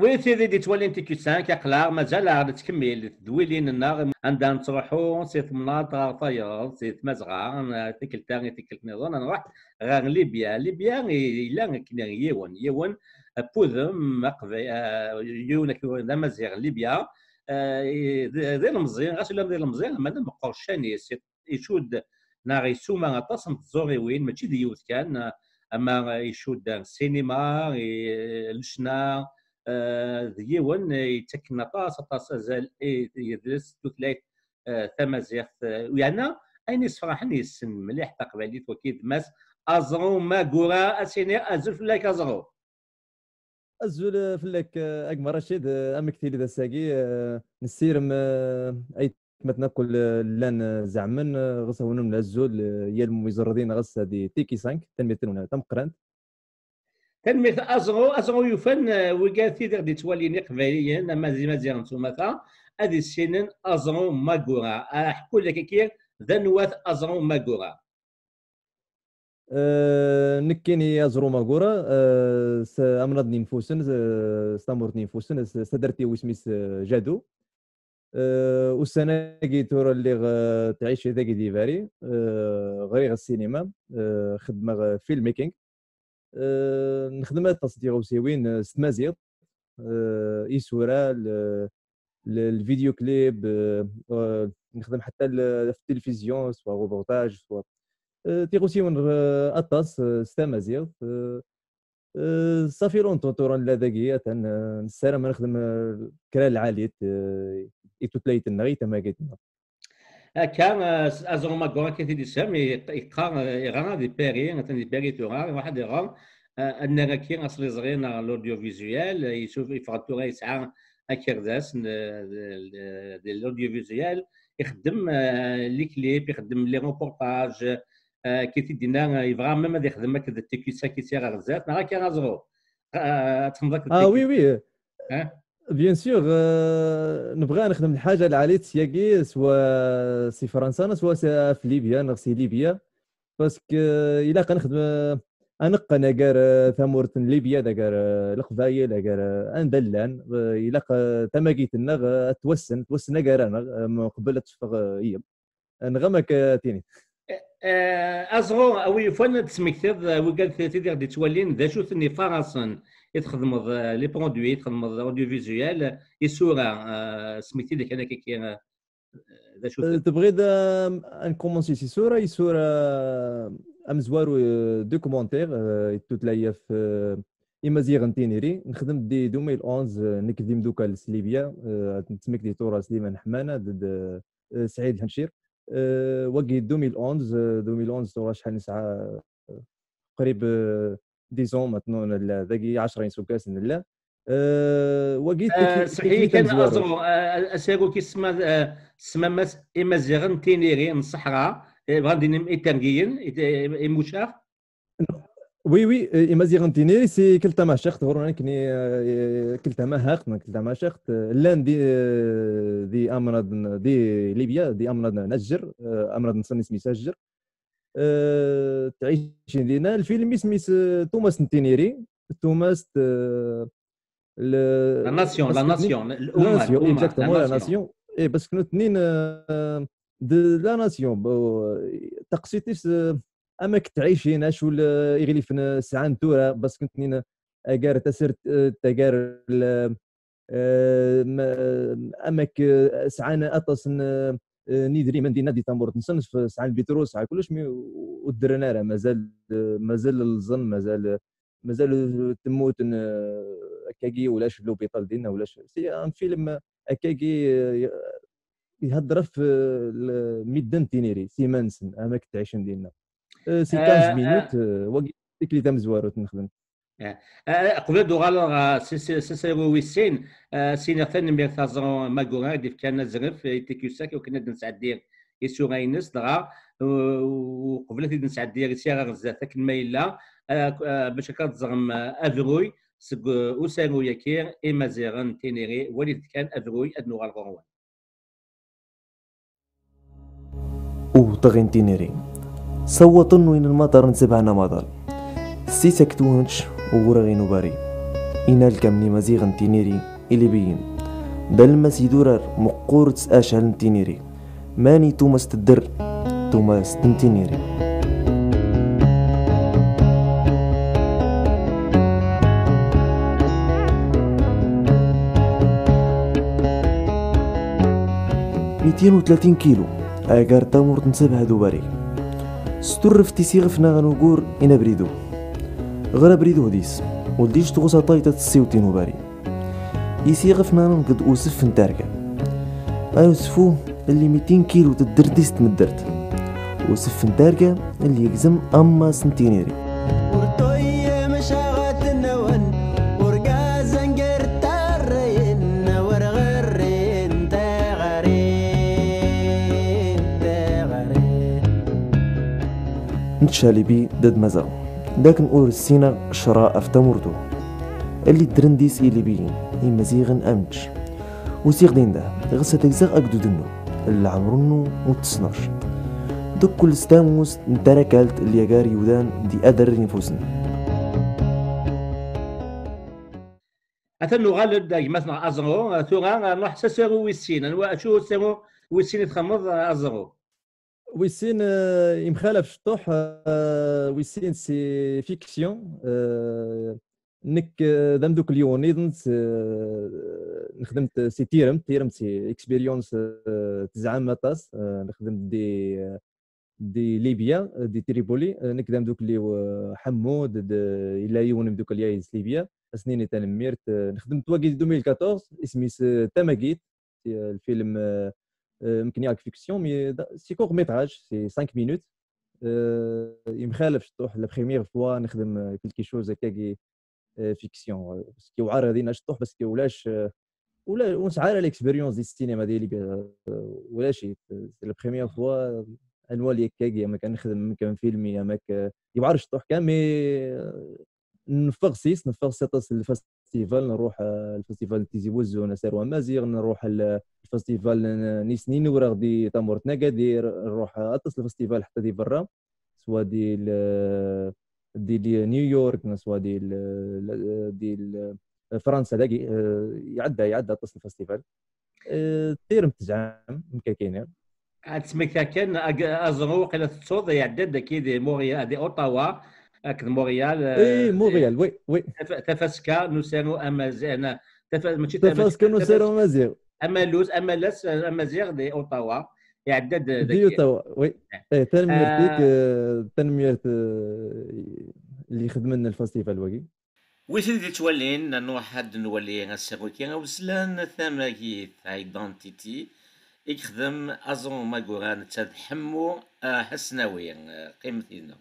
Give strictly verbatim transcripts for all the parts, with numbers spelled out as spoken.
Wid tid i d-yettwalin T Q cinq, aql-aɣ mazal-aɣ nettkemmil tedwilin-nneɣ, anda nettruḥu si temnaḍt ɣer tayeḍ, si tmazɣa, n tikkelt-a i tikkelt nniḍen, ad nruḥ ɣer Libya. Libya i-, yella akken yiwen, yiwen, eh, n wudem aqbay-, eh, yiwen akken d amaziɣ n Libya, eh, i-, d, d ilemẓi, ɣas ula d ilemẓi, ama d ameqqer ccan-is, icudd neɣ yessuma aṭas n tẓuriwin, mačči d yiwet kan, ama icudd ssinima, i, lecna, eh, d yiwen yettakken aṭas, aṭas azal i yedles tutlayt, eh, tamaziɣt, eh, yerna ayen yessefraḥen yessen mliḥ taqbaylit, waki d Mass Aẓru Magura. Ad s-iniɣ azul fell-ak Aẓru. Azul, eh, fell-ak, eh, a gma Racid, eh, amek tiliḍ ass-agi, eh, nessirem, eh, aytmaten akk, eh, llan, eh, zeɛmen, eh, ɣas awen-nn azul, eh, yal mi iẓerr dinna ɣas di T Q cinq, tanemmirt-nwen tameqqrant. Tanemmirt Aẓru, Aẓru yufan, eh, wigad tid i ɣ-d-yettwalin iqbayliyen, ama d imaziɣen s umata, ad issinen Aẓru Magura. Aḥku-lak-agi d anwa-t Aẓru Magura? Eh, nekkini Aẓru Magura, eh, s amnaḍ n Yinfusen, eh, s tamurt n Yinfusen, s, s taddart-iw isem-is, eh, Jadu. Eh, ussan-agi tura lliɣ, eh, ttɛici dagi di Bari, eh, ɣriɣ ssinima, eh, xeddmeɣ, eh, filmmaking. Eh, nexdem aṭas n tɣawsiwin, eh, s tmaziɣt, eh, isura, le, le, le vidéoclip, eh, eh, nexdem ḥatta le, ɣef tilifizyu, soit reportage, soit, eh, tiɣawsiwin, eh, aṭas, eh, s tamaziɣt. Eh, eh, ça fait longtemps tura nella dagi, atan, eh, nessaram ad nexdem, eh, kra lɛali, eh, i tutlayt-nneɣ, i tamagit-nneɣ. Akka, eh, s-, Aẓru Magura akka i t-id-isem, i-, yeqqar, eh, iɣra di Paris, atan di Paris tura, iruḥ ad iɣer, eh, annar-agi asliẓri neɣ l'audiovisuel, eh, yesuf-, yeffeɣ-d tura yesɛa akerdas n, de, de, de l'audiovisuel, ixeddem, eh, les clips, ixeddem les reportages, eh, akka i t-id-yenna, eh, yebɣa même ad ixdem akked T Q cinq i ɣer zdat, neɣ akka Aẓru? Eh, ad txedmeḍ akked Ah T Q cinq? Oui, oui. Hein? Bien sûr, euh, nebɣa ad nexdem lḥaǧa lɛali syagi, swa si Fransa, neɣ swa si, ɣef Libya, neɣ si Libya. Parce que ilaq ad nexdem, euh, ad neqqen agar, euh, tamurt n Libya, d agar, euh, Leqbayel, agar, euh, anda llan, euh, ilaq, euh, tamagit-nneɣ, euh, ad twassen, twassen agar-aneɣ, euh, meqbel ad teffeɣ, euh, yem. Nɣam akka tini. Eh, Aẓru, a wi yufan ad d-tesmektiḍ, eh, wigad tid i ɣ-d-yettwalin, d acu-ten ifaṛasen i txedmeḍ, eh, les produits, i txedmeḍ audiovisuel, isura, eh, smekti-d kan akka, eh, d acu-ten? Eh, tebɣiḍ, eh, ad nkumansi s isura, isura, eh, amezwaru, eh, documentaire, eh, yettutla ɣef, eh, Imaziɣen n Tiniri. Nexdem di deux mille onze, eh, nekk d imdukal s Libya, eh, nettmekti tura Sliman Ḥmana, d, d, eh, Saɛid Lḥemcir. Eh, wagi deux mille onze, eh, deux mille onze tura acḥal nesɛa, eh, qrib, eh, dix ans maintenant, nella dagi ɛecra isuggasen nella. Eh, wagi Eh, tekli-, seḥi tekli kan tamezwarut. Aẓru, eh, asaru-ki ssma-, eh, ssmam-as Imaziɣen n Tiniri n Ṣṣeḥra, eh, bɣan din im-, Itergiyen, it-, eh, Imucaɣ? Oui, oui, eh, Imaziɣen n Tiniri, si Kelt Tamaceɣt, ɣur-nekkni, eh, Kelt Tamaceɣt, Kelt Tamaceɣt, eh, llan di, eh, di amnaḍ n, di Libya, di amnaḍ n Ajjer, eh, amnaḍ-nsen isem-is Ajjer. Eh, ttɛicin dinna. Lfilm isem-is, eh, Tumast n Tiniri, Tumast, eh, le-, La Nation, parce La que Nation, la l'Umma, Nation, l'Umma, exactement, La La Nation. Nation. Eh, parce que nutni, eh, de La Nation, bo, taqsiṭ-is, eh, amek ttɛicin, acu le-, iɣilifen, eh, sɛan tura, parce que nutni, eh, agar tasert, eh, agar le-, eh, ma-, amek, eh, sɛan aṭas n, eh, n yidrimen dinna di tamurt-nsen, f-, sɛan lbitru, sɛan kullec, mi ur ddren ara, mazal, eh, mazal llẓen, mazal, mazal, eh, temmuten, eh, akkagi ulac lubiṭal dinna, ulac. C'est un film akkagi, eh, ihedder ɣef, eh, le-, midden n Tiniri, s iman-nsen, amek ttɛicen dinna. Eh, c'est quinze Eh, eh. minutes, eh, wagi tikli tamezwarut nexdem. Eh, eh, qbel ad uɣaleɣ, eh, s, s, s asaru wis sin, eh, siniɣ tanemmirt Aẓru Magura i d-ifkan azref i T Q cinq akken ad nesɛeddi isura-ines, dɣa, eh, u qbel ad t-id-nesɛeddi, ad t-yaɣ ɣer zdat akken ma yella, eh, eh, bac akka ad teẓrem, eh, abruy seg, eh, usaru-yaki, Imaziɣen n Tiniri, walit kan abruy, ad nuɣal ɣur-wen. Uwḍeɣ i n Tiniri. Sawaṭen win n maḍar n sebɛa n amaḍal. Sisek twenč uɣur-aɣ inubari. Inalkam n Imaziɣen n Tiniri, Ilibiyin. D alemmas idurar meqqur s acal n Tiniri. Mani tumast tedder, tumast n Tiniri. Mitin u tlatin kilu, agar tamurt n Sabaha d Ubarig. S turreft isiɣef naɣ n ugur in abridu. Ɣer abridu dis, ur d-ic tɣus aṭayt ad tessiwtin ubari. Isiɣef naɣ deg usef n targa. Ar usfu, lli mitin kilu tedder dis tmeddert. Usef n targa, lli yegzem ammas n Tiniri. Ur tuyem caɣat-nwen, urgazen gar tarrayen, ur ɣerrin teɣri, teɣri. N tcalibi d admazaɣ, d akken ur ssineɣ ccra ɣef tamurt-u. Alli ddren dis ilibiyin, imaziɣen amečč. Usiɣ-d inda, ɣas ad gzeɣ agdud-nnu, leɛmer-nnu ur t-ssneɣ. Deg kul s tamust n tarakalt lli agar yudan di ader n ifusen. Atan nuɣal-d, a gma-tneɣ Aẓru, tura nruḥ s asaru wis sin. Anwa, acu asaru wis sin i txedmeḍ, a Aẓru? Wis sin, eh, imxalaf cṭuḥ, eh, wis sin si fiction, eh, nekk, eh, d amdukkel yiwen nniḍen, s-, eh, nexdem-t si tiremt, tiremt si expérience, eh, tezɛam aṭas, eh, nexdem di, eh, di Libya, eh, di Tripoli, eh, nekk d amdukkel-iw, eh, Ḥemmu, d, d, yella yiwen amdukkel yay s Libya, as-nini tanemmirt, eh, nexdem-t wagi di deux mille quatorze, isem-is, eh, Tamagit, si, eh, lfilm, eh, eh, mekni ak fiction, mais da, c'est court métrage, c'est cinq minutes. Eh, imxalaf cṭuḥ, la première fois nexdem, eh, quelque chose akkagi, eh, fiction, eh, parce que yewɛer ad ina cṭuḥ, parce que ulac, eh, ula, ur nesɛi ara l'expérience di cinéma di Libya, eh, ulac, eh, c'est la première fois, eh, ad nwali akkagi, ama kan nexdem, ama kan filmi, ama kan, yewɛer cṭuḥ kan, mais, eh, neffeɣ sis, neffeɣ s aṭas n lfestival, nruḥ, eh, lfestival n Tizi Wezzu, n asaru amaziɣ, nruḥ l-, lfestival n, n Isnin, ur aɣ di tamurt n Agadir, nruḥ, eh, aṭas n lfestival ḥetta di berra, swa di l-, di l-, New York, swa di l-, l-, di l-, Fransa dagi, eh, iɛedda, iɛedda aṭas n lfestival. Eh, tirem tezɛam, mkakini. Ad smekta kan, ag-, aẓru, waqila tettuḍ, iɛedda-d daki di Montréal, di Ottawa, akked Montréal, eh, Montréal, oui, oui. Taf-, tafaska n usaru amaziɣ, ana, tafa-, mačči ta-, mačči tafaska n usaru tafas-, amaziɣ. Amalus, amalas, eh, amaziɣ di Ottawa, iɛedda-d di daki. Ottawa, oui. Eh. Eh, tanemmirt-ik, eh, tanemmirt, eh, li xedmen lfestival wagi. Wi tid yettwalin, nruḥ ad nwali asaru-agi awezlan, Tamagit, Identity, i yexdem Aẓru Magura, netta d Ḥemmu, eh, Ḥasnawi. Eh, qqimet yid-neɣ.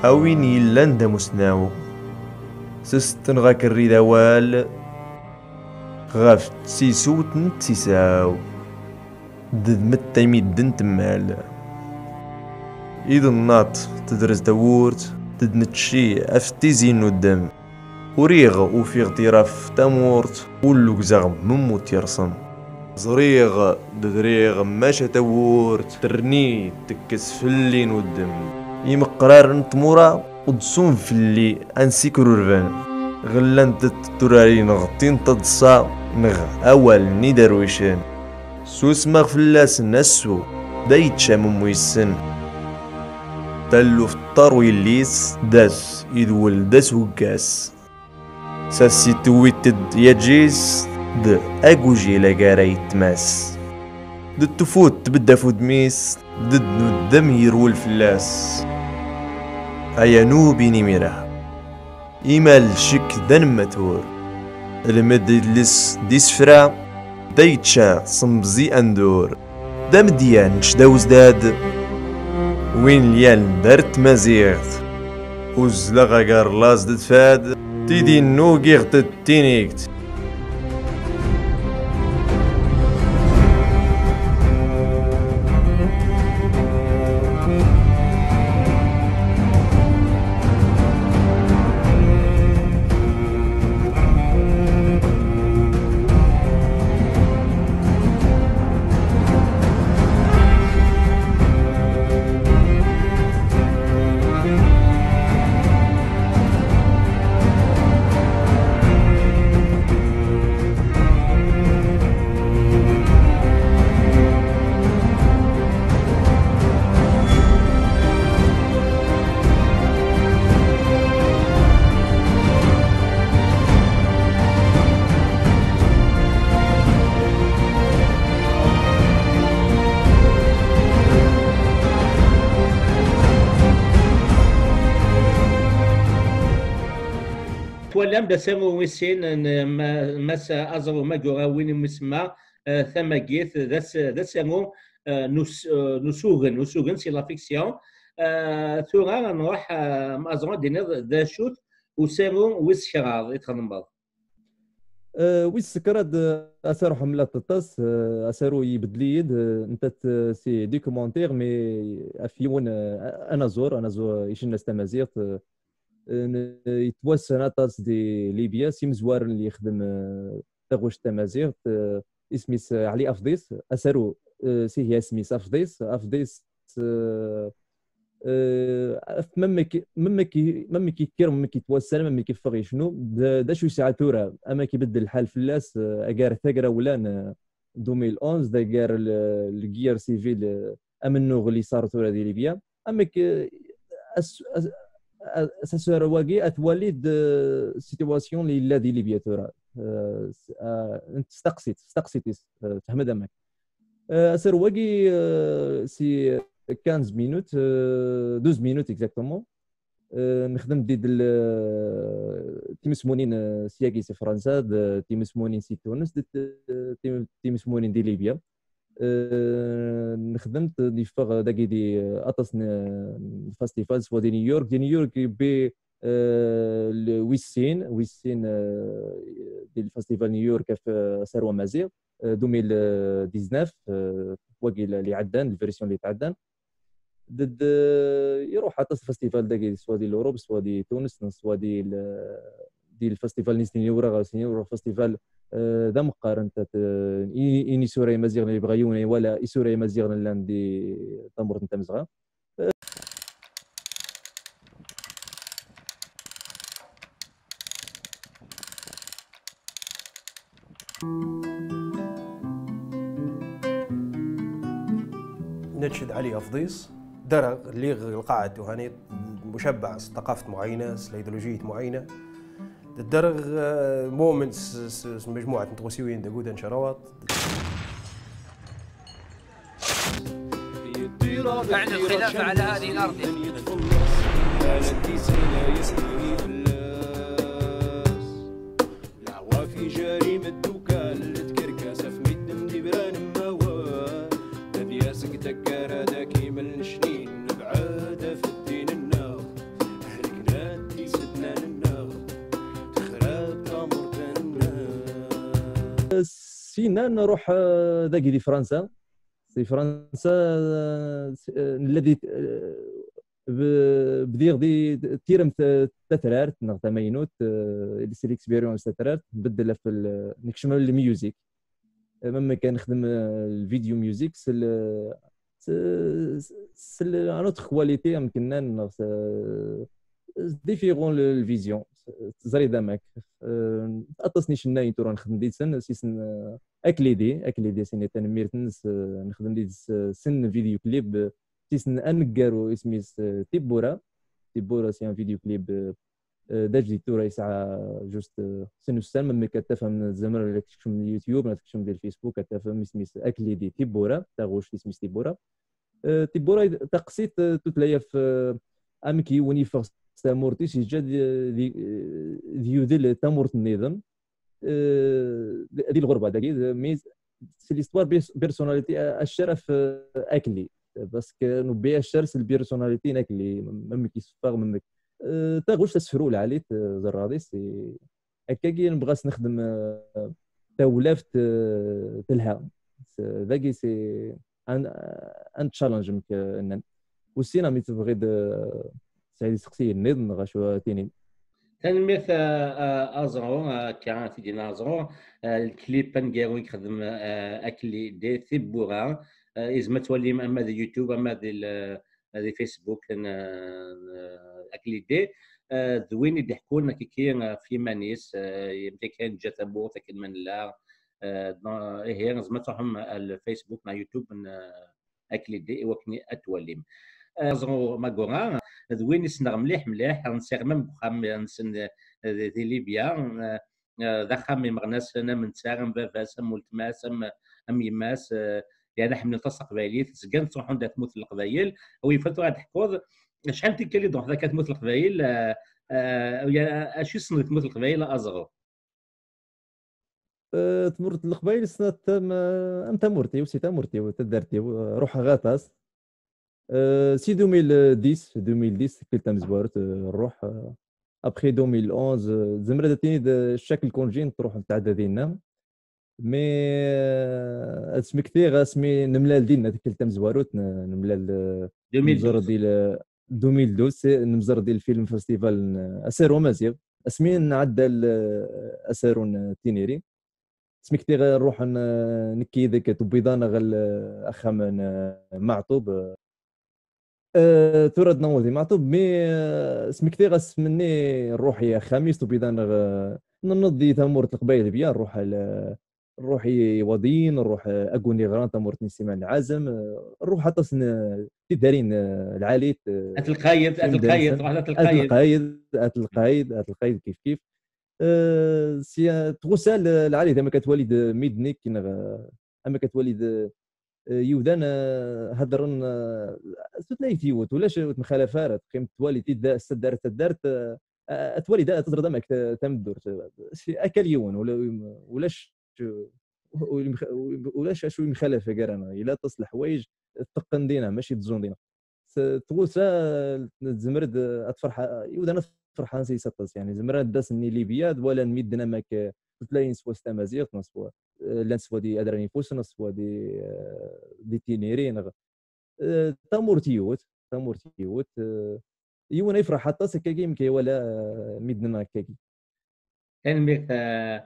A win yellan d amusnaw, sestenɣ akerri d awal ɣef tsisut n tsisaw, d dmet ay midden temmal. Id nnaṭ tedrez tawwurt, d d-nečči af tizi n uddem. Uriɣ ufiɣ tira f tamurt, ur lugzeɣ memmut yerṣem. Ẓriɣ d-driɣ maca tawwurt terni tekkes fell-i n uddem. Imeqqrar n tmura ur d-sun fell-i ansi krurben. Ɣellant-d turarin ɣeṭṭint taḍsa neɣ awal n iderwicen. Susmeɣ fell-asen asu, da yečča mummu-ysen. Talluft ṭṭar u yelli-s, d ass idwel d ass uggas. Sassi tewwit-d yaǧis d agujil agara yetmas. D tufut tbedd af udem-is, d nuddem yerwel fell-as. Ay anub inimira, imal ccek d anemmatur. Lmed idles d isefra, da yečča semẓi andur. D amedya nečč d awzdad, win lyan d ar tmaziɣt. Uzzleɣ agar laẓ d tfad, tidi nnugiɣ-d tinigt. Twalam d asaru wis sin n ma-, Mass Aẓru Magura, win umi semma, eh, Tamagit, d as-, d asaru, eh, n us-, eh, n usugen, usugen si la fiction. Eh, tura ad nruḥ, eh, Mass Aẓru, ad d-tiniḍ d acu-t usaru wis kraḍ i txedmeḍ? Eh, wis kraḍ, eh, asaru ḥemmleɣ-t aṭas, eh, asaru ibeddel-iyi-d, eh, nettat, eh, si documentaire, mais ɣef yiwen, eh, anaẓur, anaẓur icenna s tamaziɣt, eh, n-, yettwassen aṭas di Libya, s imezwaren li yexdem, eh, taɣect tamaziɣt, eh, isem-is, eh, Ɛli Afḍis, asaru, eh, s ihi asem-is Afḍis, Afḍis, eh, eh, af-, memmek, memmek, memmek yekker, memmek yettwassen, memmek yeffeɣ yecnu, d, d acu yesɛa tura, amek ibeddel lḥal fell-as, eh, agar tagrawla n, eh, deux mille onze, d agar le, le guerre civile, eh, amennuɣ li sar tura di Libya. Amek, eh, as-, as-, as-, asaru-agi ad twaliḍ, eh, situation li yella di Libya tura. Eh, s-, eh, nt-, steqsit, steqsit-is, eh, tfehmeḍ amek. Eh, asaru-agi, eh, si quinze minutes, eh, douze minutes exactement. Eh, nexdem-d d l-, timismunin, eh, syagi si Fransa, d timismunin si Tunes, d t-, tim-, timismunin di Libya. Eh, nexdem-t, yeffeɣ dagi di, eh, aṭas n, n festival, swa di New York. Di New York yebbi, eh, l-, wis sin, wis sin, eh, di lfestival New York ɣef, eh, asaru amaziɣ, eh, deux mille dix-neuf, eh, wagi li, li ɛeddan, lversion li tɛeddan. D, d, iruḥ aṭas festival dagi, swa di l'Europe, swa di Tunes, swa di l-, di lfestival ni snin ura, snin ura festival, eh, d ameqqar n tat, eh, i, i n isura imaziɣen, yebɣa yiwen wala isura imaziɣen llan di tamurt n Tamezɣa. Nečč d Ɛli Afḍis, ddareɣ, lliɣ lqaɛa Tuhanit, mucabbeɛ s ثقافة معينة, s l'idéologie معينة. Ddareɣ, eh, mumen s, s, s mejmuɛet n tɣusiwin d agudan carawaṭ. أعلن الخلافة على هذه الأرض. العوافي جريمة الدكان، التكركاسة في ميدن ديبران ماوان. هذه سكتك كارا داكي من الشنين، نبعد في الدين النار. Syenna nruḥ, eh, dagi di Fransa. Di Fransa, eh, s-, eh, nella di, eh, b-, bdiɣ di tiremt, eh, tatrart neɣ tamaynut, eh, c'est l'expérience tatrart, nbeddel ɣef l-, nekcem le music. Eh, même kan nexdem, eh, le vidéo music, c'est le, c'est, c'est le, une autre qualité, am kennan, neɣ c'est, c'est différent le, le vision. Teẓriḍ amek. Eh, aṭas n icennayen tura nexdem did-sen, sisen, eh, Aklidi, Aklidi, sini tanemmirt-nnes, eh, nexdem did-s, eh, sen vidéoclip, eh, sisen aneggaru isem-is, eh, Tibbura. Tibbura, c'est un vidéoclip, eh, eh, d ajdid tura yesɛa juste, eh, sin ussan, ma ad tafem, tzemrem ad tekcem di YouTube, ad tekcem di Facebook, ad tafem isem-is Aklidi Tibbura, taɣuct isem-is Tibbura. Eh, Tibbura taqsit, eh, tutla ɣef, eh, amek yiwen yeffeɣ s tamurt-is, yeǧǧa di, di, eh, di yudel tamurt nniḍen. Eh, di, di lɣerba dagi, d-, mais c'est l'histoire pers-, personnalité, eh, accar ɣef, eh, Akli. Parce que nubbi accar s le personnalité n Akli, même ki yeffeɣ, même, eh, taɣuct asefru lɛali, eh, ẓerraḍ-is, akkagi nebɣa s nexdem, eh, tawlaft, eh, telha. S-, dagi c'est un, un challenge, amek, eh, nnan. Ussin, amek tebɣiḍ, eh, tesɛiḍ iseqsiyen nniḍen, neɣ acu ara tiniḍ? Tanemmirt, eh, eh, Aẓru, eh, akka, tidina Aẓru, eh, lklip aneggaru i yexdem, eh, Akli D, Tibbura, eh, izem ad twalim ama di YouTube, ama di l-, di Facebook n, n Aklidi, eh, d win i d-iḥekkun akkiki ɣef yiman-is, eh, amek akka i neǧǧa tawwurt akken ma nella, eh, ihi, tzemrem ad truḥem ar Facebook neɣ YouTube n, eh, Aklidi i wakken ad twalim. Eh, Aẓru Magura, d win i ssneɣ mliḥ, mliḥ, nsiɣ même deg uxxam-nsen, eh, di, di Libya, eh, eh, d axxam imeɣnasen, am netta, am baba-s, am weltma-s, am, am yemma-s, eh, yerna ḥemmlen aṭas taqbaylit, zgan ttruḥun-d ar tmurt n Leqbayel. Awi yufan tura ad d-teḥkuḍ acḥal n tikkal i d-truḥeḍ akka ar tmurt n Leqbayel, eh, eh, ya, acu i tessneḍ di tmurt n Leqbayel, Aẓru? Eh, tmurt n Leqbayel ssneɣ-tt am, am tamurt-iw, si tamurt-iw, taddart-iw, eh, ruḥeɣ aṭas. Euh, si deux mille dix, deux mille dix, tikkelt tamezwarut, euh, nruḥ, euh, après deux mille onze, euh, tzemreḍ ad tiniḍ, euh, chaque lkunji nruḥ netɛedda dinna. Mais, euh, ad smektiɣ asmi nemlal dinna, tikkelt tamezwarut, n-, nemlal, euh, deux mille douze. Nemẓer di le-, deux mille douze, c'est, nemẓer di le film festival n, euh, Asaru Amaziɣ. Asmi nɛedda l-, euh, asaru n Tiniri. Smektiɣ ruḥen, eh, nekk yid-k tewwiḍ-aneɣ ɣer, eh, axxam n, eh, Meɛṭub. Eh, tura ad naweḍ i Meɛṭub, mi, eh, smektiɣ asmi-nni nruḥ i axxam-is, tewwiḍ-aneɣ, eh, nenneḍ di tamurt n Leqbayel bya, nruḥ al-, nruḥ i Iwaḍiyen, nruḥ, eh, Aguniɣran, tamurt n Siman Lɛazem, eh, nruḥ aṭas n, eh, tidarin, eh, lɛalit, eh, At Lqayed, At Lqayed, timdarin-nsen. Ruḥ At At Lqayed. Lqayed, At Lqayed, At Lqayed kif kif. Eh, si, eh, tɣusa l-, lɛali, amek ad twalid, eh, midnik, neɣ, eh, amek ad twalid, eh, yiwdan, eh, heddren, eh, s tutlayt yiwet, ulac ur temxalaf ara, teqqim twali tidda-, s taddart, taddart, eh, eh, ad twali da, teẓriḍ amek ta-, tameddurt, eh, si akal yiwen, ula-, ulac, eh, ur yemx-, ulac acu yemxalafen gar-aneɣ, yella aṭas n leḥwayeǧ teqqen dinna, mačči tẓun dinna. S-, tɣusa, eh, tzemred, eh, ad tferḥ, eh, yiwdan ad ferḥen s aṭas, yani, zemren ad d-asen i Libya, ad walan midden amek, eh, tutlayin swa s tamaziɣt, neɣ swa, eh, llan swa di Adrar n Ifus, neɣ swa di, eh, di Tiniri, neɣ, eh, tamurt yiwet, tamurt yiwet, eh, yiwen ay yefreḥ aṭas akkagi, mi k-iwala, eh, midden akkagi. Tanemmirt, eh,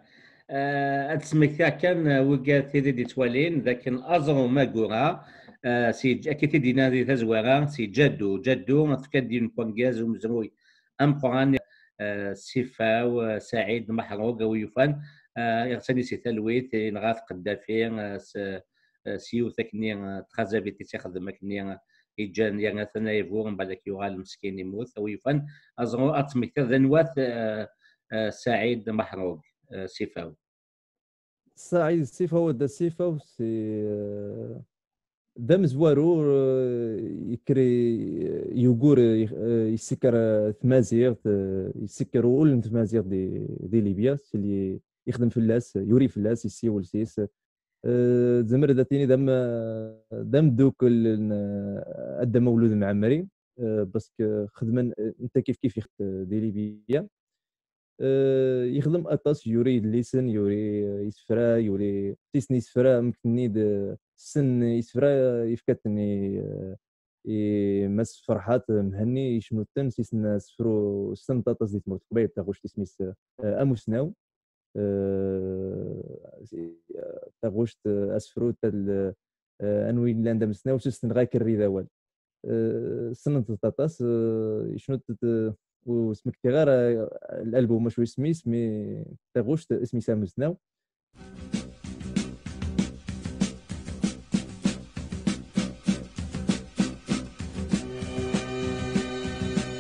eh, ad smektiɣ kan, eh, wigad tid i d-ittwalin, d akken Aẓru Magura, eh, si, akka i t-id-yenna di tazwara, si Ǧaddu. Ǧaddu, tefka-d yiwen n wangaẓ umezruy ameqqran, eh, Sifaw, eh, Saɛid Meḥrug, a wi yufan, eh, iɣsan-is i talwit, yenɣa-t Qeddafi, eh, s, eh, s yiwet akkenni, eh, txazabit i tt-ixdem akkenni, eh, iǧǧan yerna-t anaybu, mbeɛd akka yuɣal meskin imut, a wi yufan, Aẓru, ad tmektiḍ d anwa-t, eh, eh, Saɛid Meḥrug, eh, Sifaw. Saɛid Sifaw, d Sifaw, si, eh, d amezwaru, eh, yekker i-, yugur, eh, yessekker, eh, tmaziɣt, eh, yessekker ul n tmaziɣt di, di Libya, s li yexdem fell-as, yuri fell-as, yessiwel s-is. Eh, tzemreḍ ad tiniḍ d am-, d ameddukel n, eh, Adda Mawlud Mɛemmri, eh, parce que xedmen, eh, netta kif kif ixeddem di Libya. Eh, yexdem aṭas, yuri idlisen, yuri, eh, isefra, yuri sin isefra, mekten-id, eh, sen isefra, eh, yefka-ten i, eh, i Mass Ferḥat Mhenni, yecnu-ten, sin asefru ssnen aṭas di tmurt n Leqbayel, taɣect isem-is, eh, Amusnaw. Eh, si-, eh, taɣect, eh, asefru tal-, eh, anwi yellan d amesnaw, s usenɣay kerri d awal. Eh, ssnent-t aṭas, eh, yecnu-t, eh, ur smektiɣ ara, eh, l'album, acu isem-is, mi taɣect isem-is Amusnaw.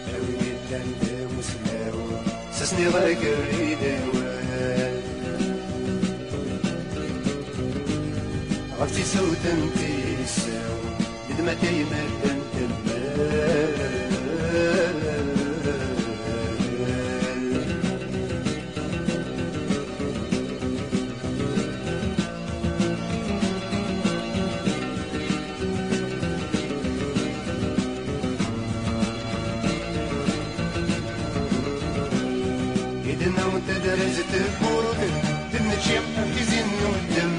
A win yellan d amusnaw, sasniɣ agerri d awal. Ɣef tisawt n tisaw, d ma tayemmat n temmal. Idna tedrez tewwurt, d nečči am tizi n uddem,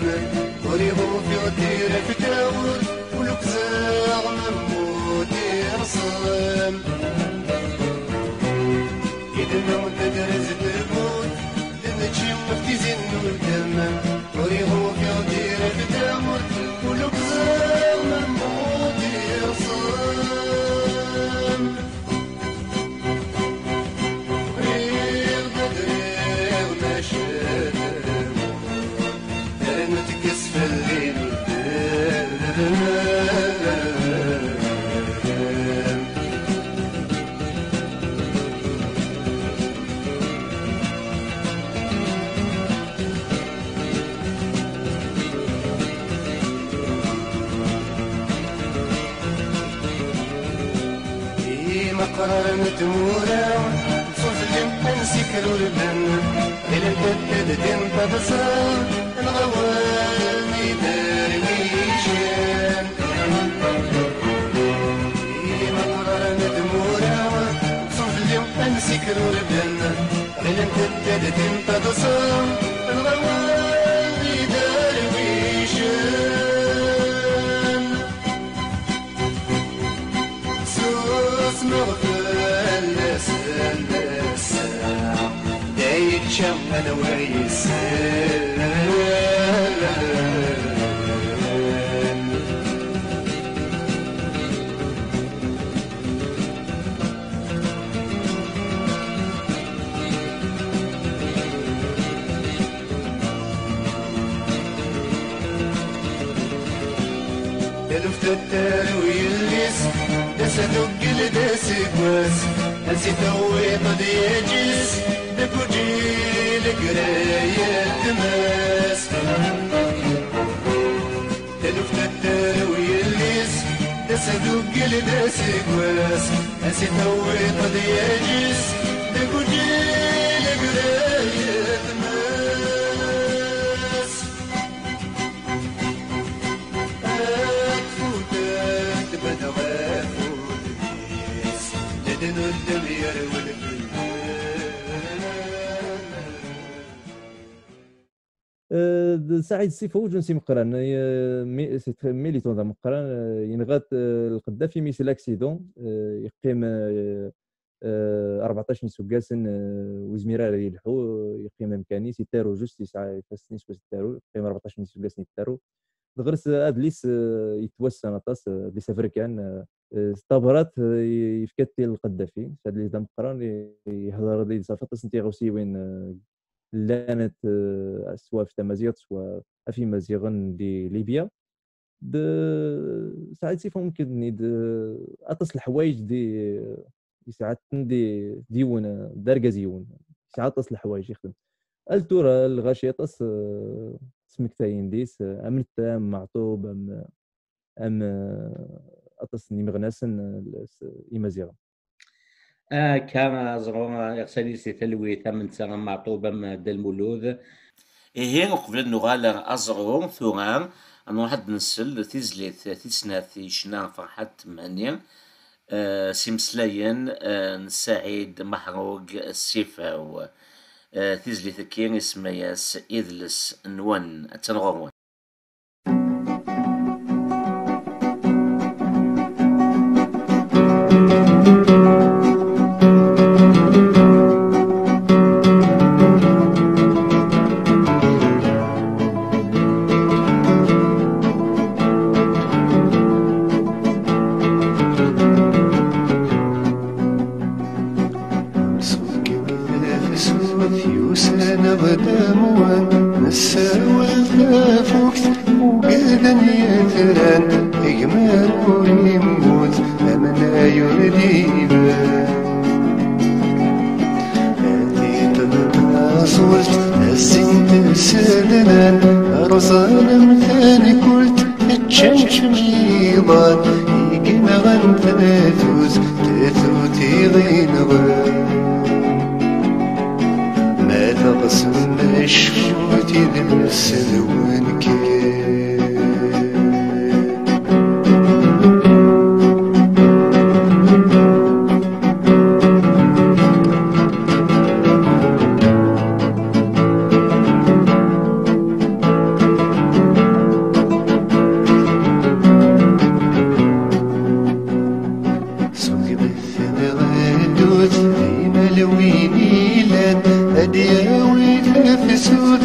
ur iɣufiɣ tira f tawwurt, ul ukzeɣ memmut irṣem. Idna tedrez tewwurt, d nečči am tizi n uddem, ur iɣufiɣ tira f tawwurt, ul ukzeɣ memmut irṣem. Bɣiɣ ad riɣ maca ternu tekkes fell-i medden. Imeqqranen n tmura, ttun fell-i ansi krurben, ɣilent ad d-din taḍsa, neɣ awal n iderwicen. Imeqqranen n tmura, ttun fell-i ansi krurben, ɣilent ad d-din taḍsa, neɣ awal n iderwicen. Susmeɣ fell-asen ass-a, da yečča anwa yeslan. Taluft ad tarew yelli-s, d ass aduggel d aseggas, ansi tewwiḍ ad yaǧis, deg uǧil agrayen tmes. Taluft ad tarew yelli-s, d ass aduggel d aseggas, ansi tewwiḍ ad yaǧis, deg uǧil agrayen tmes. Ad futent bad ɣef udem-is, d nuddem yerwel fell-as. Eh, d Saɛid Sifawj, un si meqqran, eh, mi-, c'est très militant d ameqqran, eh, yenɣa-t, eh, Lqeddafi, mi s l'accident, eh, yeqqim, eh, eh, rbeɛṭac n yiseggasen, eh, ur yezmir ara ad yelḥu, eh, yeqqim amkan-is, yettaru just, yesɛa ifassen-is was yettaru, yeqqim rbeɛṭac n yiseggasen yettaru. Dɣer-s, eh, adlis, eh, yettwassen aṭas, eh, adlis aberkan, eh, eh, s tabrat, eh, ye-, yefka-t i Lqeddafi, s adlis d ameqqran, ye-, yehder-d yid-s ɣef aṭas n tiɣawsiwin, eh, llant, eh, swa ɣef tamaziɣt, swa ɣef Imaziɣen di Libya. D Saɛid Sifawj, mumkin-nni d aṭas n leḥwayeǧ di, yesɛa-ten di, d yiwen, d argaz yiwen. Yesɛa aṭas n leḥwayeǧ yexdem. Al tura, lɣaci aṭas, eh, smektayen deg-s, eh, am Netta, am Meɛṭub, am, am, eh, aṭas n yimeɣnasen, eh, s-, imaziɣen. Akka, aẓru, iɣsan-is di talwit, am netta, am Meɛṭub, am Dda Lmulud. Ihi, uqbel ad nuɣal ɣer aẓru, tura, ad nruḥ ad nsel tizlit tis snat i yecna Ferḥat Mhenni, eh, s imeslayen, eh, n Saɛid Meḥrug Sifaw. Eh, tizlit-agi isemma-yas Idles-nwen. Attan ɣur-wen. Msukket tafsut yusan ɣer damwan, nessawal tafukt, ugden yitran, agmer ur yemmut, amnay ur d-iban. Ad iṭṭeḍ taẓult, ad sin tsednan, rẓan am tankult, ččan kmiḍan, i yenɣan tatut, tatut i ɣ-inɣan. Ma teɣsem, cfut idles-nwen kan. Ṣeggmet-ten ɣer ddut, imal win ilan, ad yawi tafsut,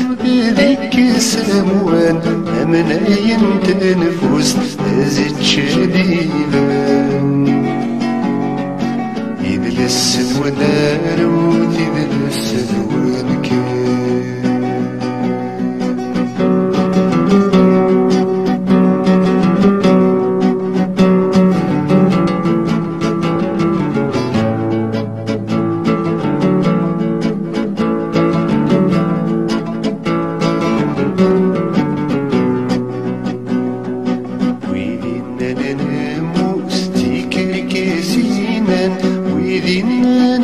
ad ikkes amwan, amnay n tenfust, ad ičč d iban. Idles-nwen arut, idles-nwen kan. Wid innan nemmut, tikerkas inan, wid innan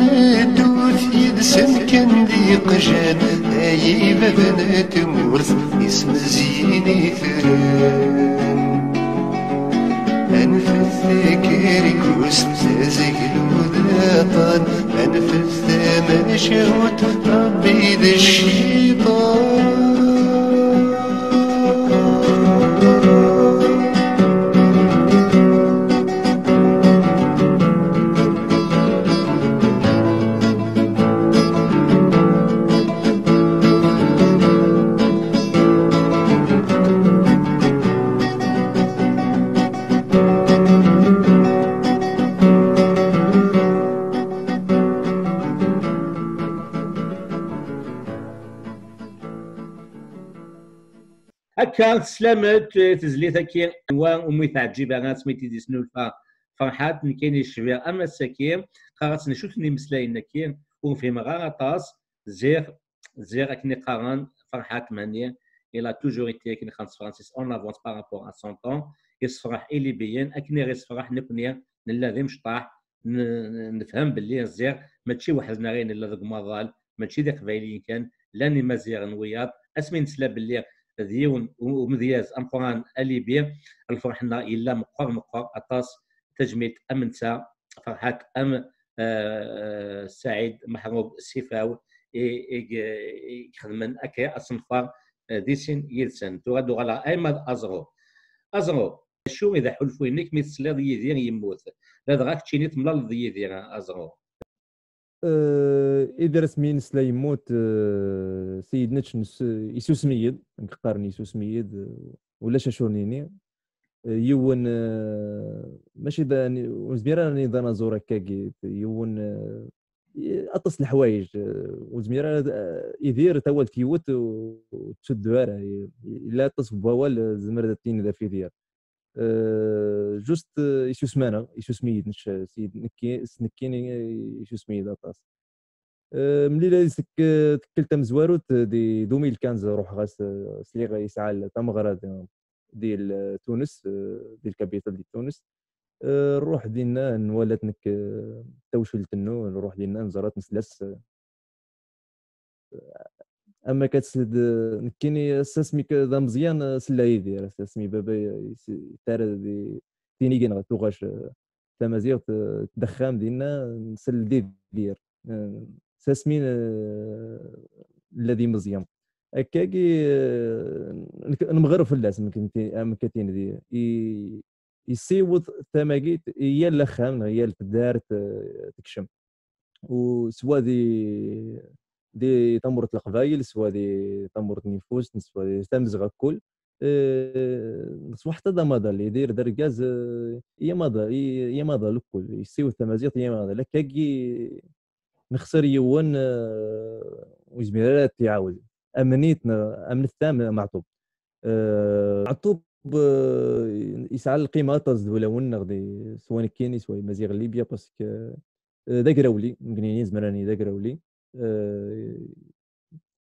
ddut yid-sen kan d iqjan, ay bab n tmurt, ismezziyen itran. Anfet takerkust, azaglu d aṭan, anfet tamacahut, Ṛebbi d cciṭan. Akka, teslamt i tezlit-agi n wa umi teɛǧib ara asmi t-id-yesnulfa Ferḥat, nekkini cbiɣ am ass-agi, qqareɣ-as cwiṭ n yimeslayen-agi, ur fhimeɣ ara aṭas, ziɣ, ziɣ akken i qqaren Ferḥat Mhenni, il a toujours été, akken i qqaren s tefransist, en avance par rapport à son temps, yessefreḥ i Libiyen, akken i ɣ-yessefreḥ nekkni, nella d imecṭaḥ, n-, n-, nefhem belli ziɣ mačči weḥd-neɣ i nella deg umaḍal, mačči d Iqbayliyen kan, llan Imaziɣen wiyaḍ. Asmi nesla belli d yiwen u-, umedyaz ameqqran a Libi, lferḥ-nneɣ yella meqqer, meqqer aṭas. Tajmilt am netta, Ferḥat am, eh, Saɛid Meḥrub Sifaw, i, i, i ixedmen akka asenfar, eh, di sin yid-sen. Tura ad uɣaleɣ Ayman Aẓru. Aẓru, acu i d aḥulfu-inek mi tesliḍ Yidir yemmut? Ladɣa keččini temlaleḍ d Yidir, a Aẓru? Eh, Idir asmi i nesla yemmut, eh, Seyid Nec nes-, isusem-iyi-d, nekk qqaren isusem-iyi-d, eh, ulac acu ur nini. Eh, yiwen, eh, mačči d ani-, ur nezmir ara ad nini d anaẓur akkagi, yiwen, eh, i-, aṭas n leḥwayeǧ, eh, ur nezmir ara d-, eh, Idir tawalt yiwet u-, ur tettuddu ara, i-, i-, yella aṭas n wawal, eh, tzemreḍ ad tiniḍ ɣef Idir. Eh, just, eh, isusem-aneɣ, isusem-iyi-d nec-, s-, nekki, s nekkini, eh, isusem-iyi-d aṭas. Eh, mlila seg, eh, tikkelt tamezwarut, eh, di deux mille quinze ruḥeɣ-as, eh, sliɣ yesɛa l-, tameɣra di, di l-, Tunes, eh, di lkapital di Tunes. Eh, nruḥ dinna, nwala-t nekk, eh, tawcult-nnu, nruḥ dinna, neẓra-t, nesla-s, eh, am akka s-, d-, nekkini ass asmi k-, d ameẓyan, eh, sella Yidir, ass asmi baba is-, itara di tinigin ɣer tuɣac, eh, tamaziɣt, eh, d axxam dinna, nsell d Idir. Eh, tasmin, eh, nella d imeẓyan. Akkagi, eh, nek-, nemɣer fell-as, amek n ti-, amek ad tin di, i-, yessiweḍ tamagit i yal axxam, neɣ yal taddart, eh, tekcem. U swa di, di tamurt n Leqbayel, swa di tamurt n Yeffust, swa di tamezɣa kul. Eh, s waḥed d amaḍal, Yidir d argaz, eh, i amaḍal, i, i amaḍal kul. Yessiweḍ tamaziɣt i amaḍal. Akkagi nexser yiwen, eh, ur yezmir ara ad t-iɛawed. Amnit, neɣ amnet tam, Meɛṭub. Eh, Meɛṭub, eh, yesɛa lqima aṭas d wulawen, neɣ di, swa nekkini, swa Imaziɣen n Libya, parce que, eh, d agrawli, mgnin yezmer ad d agrawli. Eh,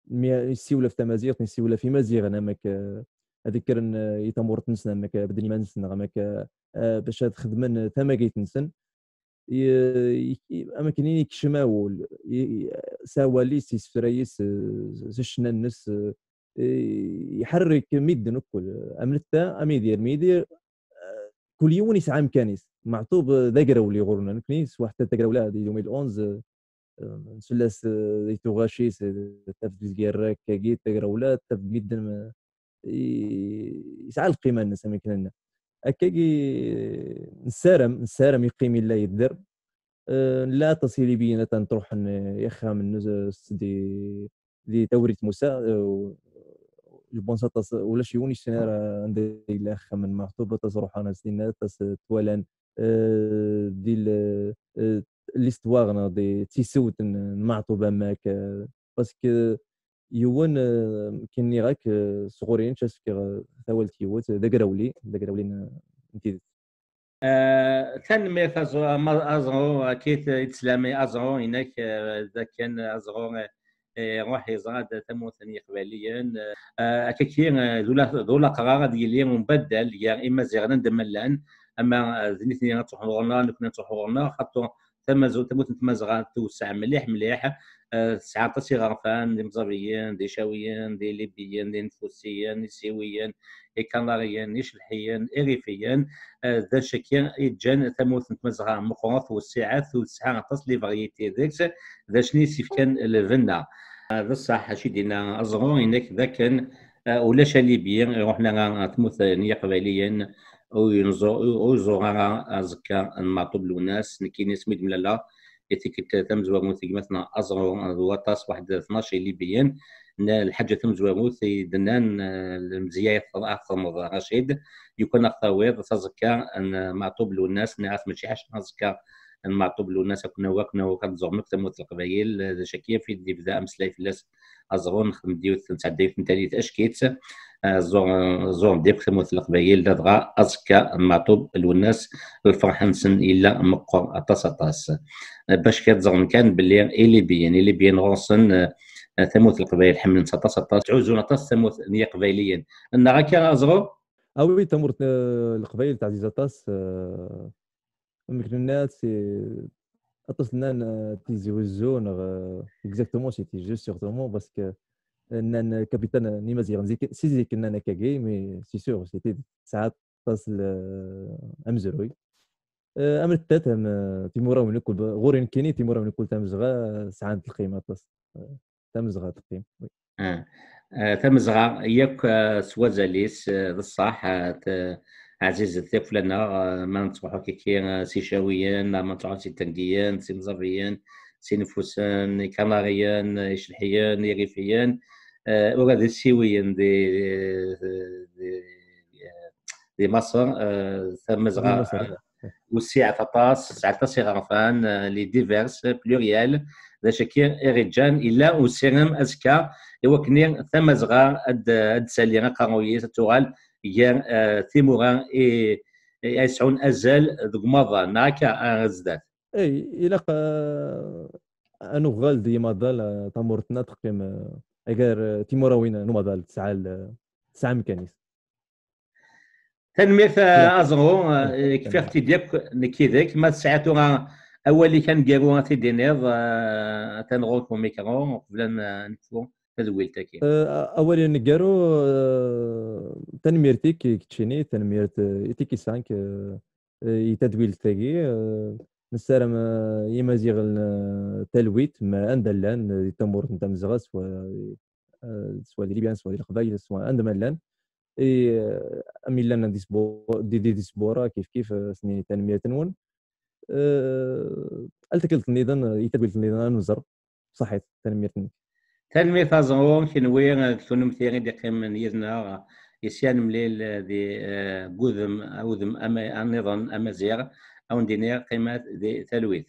mi yessiwel ɣef tamaziɣt, yessiwel ɣef Imaziɣen, amek, eh, ad kkren, eh, i tamurt-nsen, amek, eh, bedden iman-nsen, neɣ amek, eh, eh, bac ad xedmen, eh, tamagit-nsen. I-, i-, i-, am akken i yekcem awul, i-, i-, s awal-is, isefra-is, eh, s ccna-nnes, eh, i-, iḥerrek midden ukkul, am netta, am Yidir, mi Yidir, eh, kul yiwen yesɛa amkan-is. Meɛṭub, eh, d agrawli ɣur-neɣ. Nekni s waḥed tagrawla di deux mille onze, eh, eh, nsell-as, eh, di tuɣac-is, eh, taf-d lgirra akkagi, tagrawla, taf-d midden, eh, i-, yesɛa lqima-nnes, am akken nna. Akkagi, nessaram, nessaram yeqqim illa yedder. Eh, nella aṭas Ilibiyen atan truḥen, eh, ixxamen, eh, s-, di, di Tawrit Musa, eh, je pense aṭas, ulac yiwen yessin ara anda yella axxam n Meɛṭub, aṭas ruḥan ar dinna, aṭas, eh, twalan, eh, di l-, eh, l'histoire neɣ di tisewt n, n Meɛṭub amak, eh, parce que yiwen, eh, kien nniɣ-ak, eh, sɣur-i nečč as-fkiɣ, eh, tawalt yiwet, d agrawli, d agrawli n, n tidet. Eh, tanemmirt a Zo-, a ma-, a Ẓru, akkit i d-teslami a Ẓru, inek, eh, d akken a Ẓru, eh, eh, ruḥ yeẓra-d tamurt n Yiqbayliyen, eh, akkaki, eh, d ula-, d ulaqrar ad yili umbaddal gar Imaziɣen anda ma llan, ama, eh, d nitni ad truḥen ɣur-neɣ, nekni ad truḥ ɣur-neɣ, xaṭer tamazu-, tamurt n Tmazɣa tewseɛ mliḥ, mliḥ. Eh, tesɛa aṭas iɣerfan, d imẓabiyen, d icawiyen, d ilibiyen, d infusiyen, isiwiyen, ikanariyen, icelḥiyen, irifiyen. Eh, d acu-agi i ǧǧan tamurt n Tmazɣa meqqret, wessiɛet, u tesɛa aṭas n les variétés deg-s, d acu i s-yefkan lbenna. Eh, d ṣṣeḥ, acu i d-yenna Aẓru, inek d akken, eh, ulac alibi iruḥen ara ar tmurt n Yiqbayliyen, ur yenẓu-, ur, ur iẓur ara aẓekka n Meɛṭub Lwennas. Nekkini asmi d-mlaleɣ i tikkelt tamezwarut, gma-tneɣ Aẓru d waṭas, waḥed tnac ilibiyen, n lḥaǧa tamezwarut i d-nnan, eh, lemzeyya i txedmeḍ, Racid, yukan ad ɣ-tawiḍ taẓekka n Meɛṭub Lwennas, nniɣ-as mačči ḥaca aẓekka n Meɛṭub Lwennas, akken awa, akken awa, ad tẓurem akk tamurt n Leqbayel, d acu-agi i d-yebda ameslay fell-as Aẓru, nexdem-d yiwet, nesɛedda yiwet n tallit ack-itt, eh, ẓur-, ẓuren-d akk tamurt n Leqbayel, ladɣa aẓekka n Meɛṭub Lwennas, lferḥ-nsen yella meqqer aṭas, aṭas. Eh, bac kan ad ẓren kan belli Ilibiyen, Ilibiyen ɣur-sen, eh, eh, tamurt n Leqbayel ḥemmlen-tt aṭas, aṭas, ttɛuzzun aṭas tamurt n Yiqbayliyen. Neɣ akka, Aẓru? Ah oui, tamurt, eh, n Leqbayel teɛziz aṭas, eh, amek nenna, c'est aṭas nnan, eh, Tizi Wezzu, neɣ, eh, exactement, c'était juste surtout parce que, eh, nnan, eh, capitale n Imaziɣen zik, si zik nnan akkagi, mais c'est sûr, c'était tesɛa aṭas n, eh, amezruy. Eh, am nettat, am, eh, timura-wen ukkul, ɣur-i nekkini, timura-wen ukkul Tamezɣa, eh, sɛant lqima aṭas. Eh, Tamezɣa teqqim, oui. Ah. Eh, Tamezɣa yakk, eh, s wazal-is, eh, d ṣṣeḥ, eh, t-, ɛzizet yakk fell-aneɣ, eh, ma nettruḥu kiki, eh, s Icawiyen, ma nettruḥu s Itengiyen, s Imẓabiyen, s Infusen, Ikanariyen, Icelḥiyen, Irifiyen, eh, ula d Isiwiyen di, di, di, eh, di Maṣer, eh, Tamezɣa, di Maṣer, eh, wessiɛet aṭas, tesɛa aṭas iɣerfan, eh, les divers, pluriel, d acu-agi i ɣ-iǧǧan, yella usirem azekka i wakken Tamazɣa ad, ad d-tali aqerruy-is, ad tuɣal gar, eh, timura i, i yesɛun azal deg umaḍal, neɣ akka, eh, ar zdat? Ey, ilaq, eh, ad nuɣal d imaḍal, eh, tamurt-nneɣ teqqim, eh, gar, eh, timurawin n umaḍal tesɛa l-, tesɛa amkan-is. Tanemmirt, a Aẓru, eh, kfiɣ-t-id yakk nekk yid-k. Ma tesɛiḍ tura awal-ik aneggaru ad t-id-tiniḍ, eh, atan ɣur-k umikru, uqbel ad n-, nekfu tadwilt-agi. Eh, awal aneggaru, eh, tanemmirt-ik i keččini, tanemmirt, eh, i Tiki cinq, eh, eh, i tadwilt-agi, eh, Nessaram, eh, Imaziɣen, eh, talwit, ma anda llan, eh, di tamurt n Tamezɣa, swa, eh, swa di Libya, swa di Leqbayel, swa anda ma llan. I, eh, am illan di Sbu-, di, di, di Sbura, kif kif, eh, s-nini tanemmirt-nwen. Eh, al takkelt nniḍen, eh, i takkelt nniḍen, ad nẓer. Ṣaḥit, tanemmirt-nnek. Tanemmirt a Ẓru, kenwi, eh, d kunemti i d-iqqimen yid-neɣ, i s-, ad nemlil, eh, di, eh, deg udem, udem ama-, anniḍen amaziɣ, a wen-d-iniɣ qqimet di talwit.